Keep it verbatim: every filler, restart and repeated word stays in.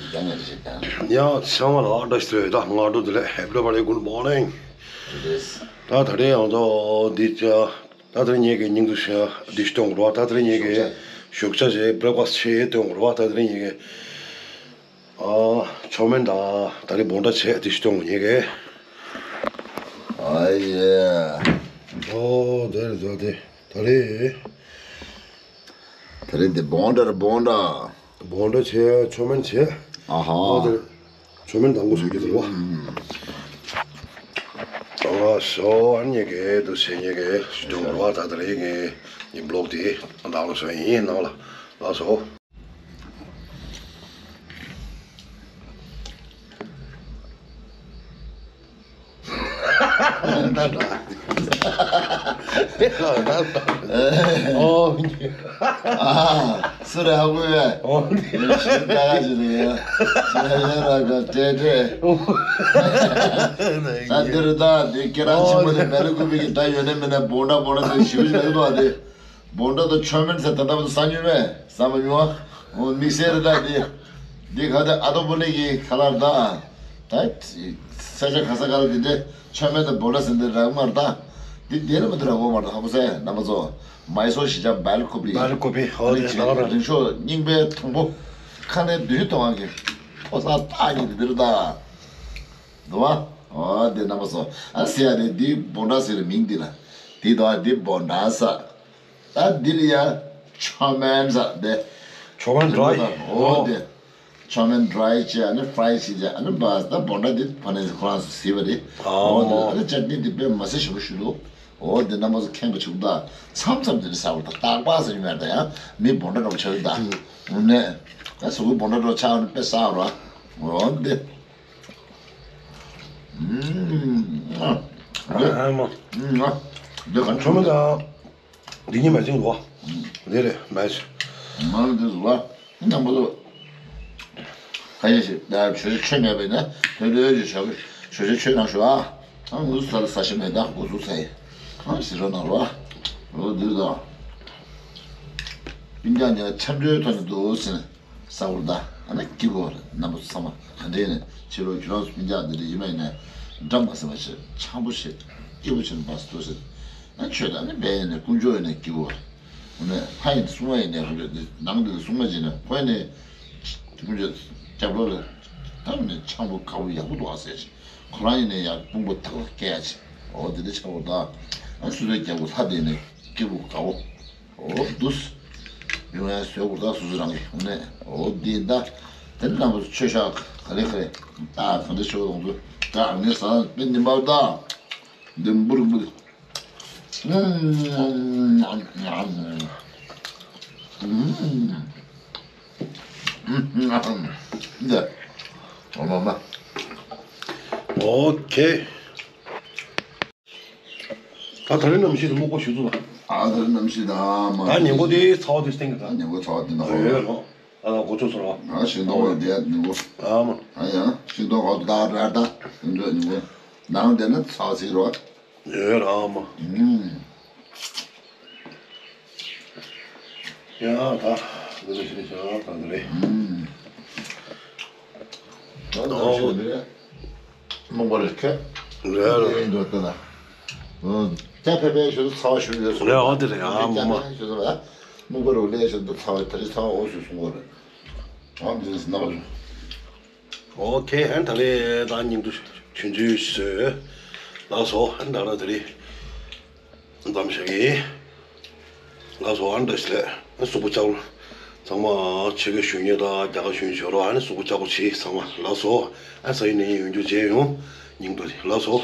ཡང་ཡང་ཞིག་དང་། ཡང་ཚང་མ་ལ་བཀྲ་ཤིས་བདེ་ལེགས། ད་སྔ་དྲོ་བདེ་ལེགས། Everybody good morning། ད་ད་རེས་ཡང་ཚོ་འདི་ཅ་ད་ད་རེས་ངེད་ཀྱི་སྙིང་དུ་ཤ་འདི་ཞིག་སྟོན་དགོས་རེད་བ། ད་ད་རེས་ངེད་ཀྱི་ཞོགས་ཇ་བྱས་བྷེ་རེག་ཕ་སི་ཊི་བྱས་སྟོན་དགོས་རེད་བ། ད་ད་རེས་ངེད་ཀྱི་ཨ་མཆོད་མེ་དང་ད་རེས་བོང་ཁྲ་བྱས་འདི་ཞིག་སྟོན་དགོས་ངེད་ཀྱི། ཨ་ཡེ། ཨོ་དེ་རེད་ད་དེ། ད་རེས། ད་རེས་འདི་བོང་ཁྲ་རེད་བོང་ཁྲ། བོང་ཁྲ་བྱས་མཆོད་མེ་བྱས། ཨ་ཧ། ཨོ་དེ་མཆོད་མེ་དང་པོ་བཟོ་རྒྱུ་དེ་རེད་བ། ཨ་སོ་ཨ་ནི་གེ་དུ་ཟེར་ཉེ་གེ་ཞུ་དུང་རེད་བ། ད་ད་རེས་ངས་ངའི་བི་ལོག་དེ་ཨ་ད་ལོ་སོ་ཡིན་ནང་ལ་ལ་སོ། ཨ། སུ་རེད་ཧ་གོ་བས། ཨོ། ཞིག་ད་ག་ཞིག་རེད། ཞིག་ཡ་ར་ག་ཏྲེ་ཏྲེ། ད་འདིར་ད་འདི་ཁྱེད་རང་ཆེན་མོ་དེ་བེ་ལི་ཀུ་པི་གི་ད་ཡོད་ནི་མིན་ན་བོང་ཁྲ་བོང་ཁྲ་དེ་ཞིག་ཞིག་ལ་ཡོད་པ་དེ། བོང་ཁྲ་དང་མཆོད་མེ་ཟེར་ད་ལྟ་བར་དུ་ས་ཉུལ་མེད་ས་མ་ཉུང་བ། འོ་དམིགས་བསལ་རེད་ད་འདི། འདི་ག་དེ་ཨ་ཏོ་པོ་ནི་གི་ཁ་ལར་ད། ད། ས་ཆ་ག་ས་ག་ལ་འདི་འདྲའི་མཆོད་མེ་དང་བོང་ཁྲ་ཟེར་འདི་རག་མ་རེད་ད། འདི་འདི་ལ་མ་འདི་རག་གོ་མ་རེད་ཧ་གོ་སེ་རྣམ་པ་ཚོ། མའི་སོར་ཞི་ཅང་བལ་ཀོ་པི། བལ་ཀོ་པི་ཧོ་ཨ་ནི་དེ་ཅི་ནང་ར། རིང་ཤོས་རྙིང་པའི་དང་པོ། ཁ་ནས་བདུད་གཏོང་བ་གི་ཕོ་གསར་རྟགས་ཀྱི་འདི་འདི་རེད་ད། འདུག་བ། འོ་དེ་རྣམ་པ་ཚོ། ཨ་ཟེར་ཡ་དེ་འདི་བོང་ཁྲ་ཟེར་རེད་མིང་འདི་ལ། འདི་དང་འདི་བོང་ཁྲ་ས། ད་འདི་ལ་ཡ་མཆོད་མེ་ཟ་དེ། མཆོད་མེ་འདྲ་ཡི། འོ་དེ། མཆོད་མེ་འདྲ་ཡི་བྱས་ཨ་ནི་ཕ་རའི་བྱས་བྱས་ཨ་ནི་བ་ད་བོང་ཁྲ་འདི་ཕ་ནས་ཁོ་རང་ཚོ་ཟེར་བ་རེད། ཨ་འོ་དེ་མོ། ཨ་ནི་ཅ་ཊི་ནི་འདི་དཔེ་མ་ཟད་ཞིམ་པོ་ཞིག་འདུག་འོ་དེ་རྣམ་པ་ཚོ་མཁྱེན་པ་བྱུང་ད། མཚམས་མཚམས་དེ་འདྲ་ཟ་བར་ད་རྟག་པར་ཟ་རྒྱུ་མེད་ད་ཡང་མི་བོང་ཁྲ་འདྲ་པོ་ཆགས་ཀྱི་ད། ཨུ་ནས། ད་གཟུགས་པོ་བོང་ཁྲ་འདྲ་པོ་ཆགས་ཨ་ནི་དཔེ་ཟ་བར། འོ་དེ། ཨུམ། ཨ་མ། ཨུམ། འདི་ག་ཆོ་མེད་ད། འདི་གཉིས་མ་ཅིག་རོ། འདི་རེད་མ་ཅིག་མ་འདི་རོ། རྣམ་པ་ཚོ། ཁ་ཤས་ཤིག་ད་ཆོས་ཆོས་མེད་པས་ན་ཐོས་ཐོས་ཀྱི་ཞོགས་ཀྱི་ཆོས་ཆོས་ཆོས་རང་ཞུ་ཨ། ཨ་ངུ་ས་ལ་ས་ཞིག་མེད་ད་འགོ་ཚུགས་ས་ཡི། ཨ་ཟི་རོ་ན་རོ་ཨ། རོ་འདི་རོ། སྤུན་ཀྱག་ཉ་འཆམ་འདྲོའི་ཐོག་ནས་འདུག་ཟིན། ས་འུར་ད། ཨ་ན་སྐྱིད་པོ་རེད་རྣམ་པ་ཚོ་ཚང་མ་ག་འདྲ་ཡིན་ནས་ཕྱི་ལོ་ཁྱོད་རང་ཚོ་སྤུན་ཀྱག་འདི་འདྲ་ཡིན་མ་ཡིན་ནས་འདྲ་མ་ཟེར་བ་ཞིག་འཆམ་པོ་ཞིག་སྐྱིད་པོ་ཞིག་འབའ་སུ་ཟེར། ཨ་ཆོས་ད་ནི་བས་ཡིན་ནས་དཀོན་མཆོག་ཡིན་ནས་སྐྱིད་པོ་རེད། འོ་ནས་ཕ་ཡིན་སྲུང་མ་ཡིན་ནས་དཀོན་མཆོག་འདི་ནང་འདི་སྲུང་མ་ཡིན་ནས་ཁོ་ཡིན་ནས་དཀོན་མཆོག་སྐྱབས་རོགས་རེད། ད་ནི་འཆམ་པོ་དགའ་པོ་ཡག་པོ་འདུག་ཨ་ཟེར་ཞིག་ཁོ་རང་ཡིན་ནས་ཡང་དཔུང་པ་ཐག་ལ་བཀལ་ཡ་ཞིག་འོ་འདི་འདྲ་ཆགས་པོ་ད། ཨ་སུ་རེད་རྒྱལ་པོ་ལྷ་འདི་ནས་སྐྱིད་པོ་དགའ་པོ། འོ་འདུག་ཡོང་ཡ་བཟོས་དགོས་ད་སོ་སོ་རང་གི་ངོས་ནས། འོ་འདི་ད། དེ་ནི་རྣམ་པ་ཚོ་ཆོས་ཞག་ག་རེ་ག་རེ་ད་ག་འདྲ་ཆོས་ལོངས་ཚོ་ད་ངས་ཟ་དཔེ་ཉིན་པར་ད། འདི་འབུར་འབུར། འདི། འོ་མ་མ། ཨོ་ཁེ། ད་ད་རེས་གནམ་གཤིས་དེ་སྨུག་པོ་ཞུ་ཚུལ་ལ། ཨ་ད་རེས་གནམ་གཤིས་ད་མ། ད་ཉིན་གུང་དེ་ཚ་བ་དེ་སྟེང་གི་ད། ཨ་ཉིན་གུང་ཚ་བ་དེ་ན་ཧོ་ཡོད་ལོ། ཨ་ད་གོ་ཚོད་སོང་ར། ཨ་ཤིང་ཏོག་བ་དེ་ཉིན་གུང་། ཨ་མ། ཨ་ཡང་ཤིང་ཏོག་ཧོ་ད་ར་ད་ཉིན་གུང་ཉིན་གུང་། ནང་དེ་ན་ཚ་བ་ཚིག་རོ། ཡོད་ར་ཨ་མ། ཨུམ། ཡ་ད་འདི་ལ་ཤིང་ཤ་ད་འདི་རེད། ཨུམ། ད་ད་ཤོད་འདི་རེད། མོང་པ་རེད་ཁ། རེད་རེད། ཡིན་འགྲོ་ལྟ་ན། ཨོ། ད་ཕེ་ཕེ་ཞུ་ཚ་བ་ཞུ་ཡོད་སོང་། རེད་ཨ་དེ་རེད་ཨ་མོ་མ། ཞུ་ཚ་བ། མོང་པ་རུ་ལས་ཞུ་ཚ་བ་ད་རེས་ཚ་བ་འོ་ཞུ་སོང་བ་རེད། ཨ་འདི་ན་བ་རེད། ཨོ་ཁེ་ཧན་ད་རེས་ད་ཉིན་དུ་ཆུན་ཆུན་ཞུ། ལགས་སོ་ཧན་ད་ར་ད་རེས། མཚམས་བཞག་གི། ལགས་སོ་ཨ་འདྲ་ཞིག་ལས་གཟུགས་པོ་ལྕགས་པོ། ཚང་མ་ཆེ་གེ་ཞུ་ཉེ་དང་རྒྱ་གར་ཞུ་ཉེ་བྱོས་རོགས་ཨ་ནི་གཟུགས་པོ་ལྕགས་པོ་བྱེད་ཚང་མ་ལགས་སོ། ཨ་ས་ཡིན་ནས་ཡིན་ཡོང་རྒྱུ་བྱས་ཡོང་། སྙིང་པོ་ལགས་སོ།